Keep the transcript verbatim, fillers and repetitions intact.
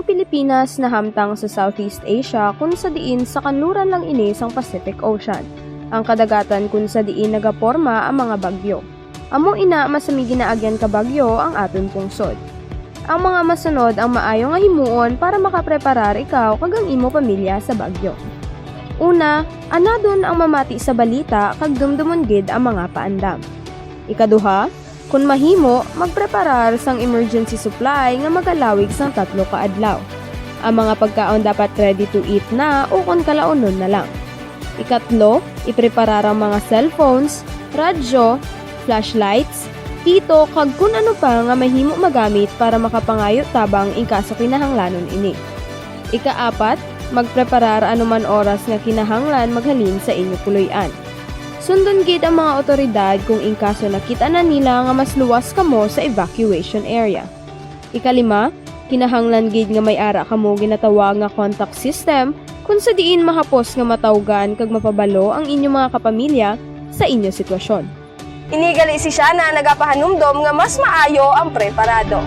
Pilipinas nahamtang sa Southeast Asia, kun sa diin sa kanluran lang ini sang Pacific Ocean, ang kadagatan kun sa diin nagaporma ang mga bagyo. Amo ina, masami ginaagyan ka bagyo ang aton pungsod. Ang mga masunod ang maayo nga himuon para makapreparar ikaw kag ang imo pamilya sa bagyo. Una, anadon ang mamati sa balita kag dumdumon gid ang mga paandam. Ikaduha, kun mahimo, magpreparar sang emergency supply nga magalawig sang tatlo ka adlaw. Ang mga pagkaon dapat ready to eat na o kon kalaunon na lang. Ikatlo, ipreparar ang mga cellphones, radyo, flashlights, pito, kag kun ano pa nga mahimo magamit para makapangayo tabang in kaso kinahanglanon ini. Ikaapat, magpreparar anuman oras nga kinahanglan maghalin sa inyo puloy-an. Sundon gid ang mga awtoridad kung in kaso nakita na nila nga mas luwas kamo sa evacuation area. Ikalima, kinahanglan gid nga may ara kamo ginatawag nga contact system, kun sa diin mahapos nga matawgan kag mapabalo ang inyong mga kapamilya sa inyo sitwasyon. Ini gali si Shana nagapahanumdom nga mas maayo ang preparado.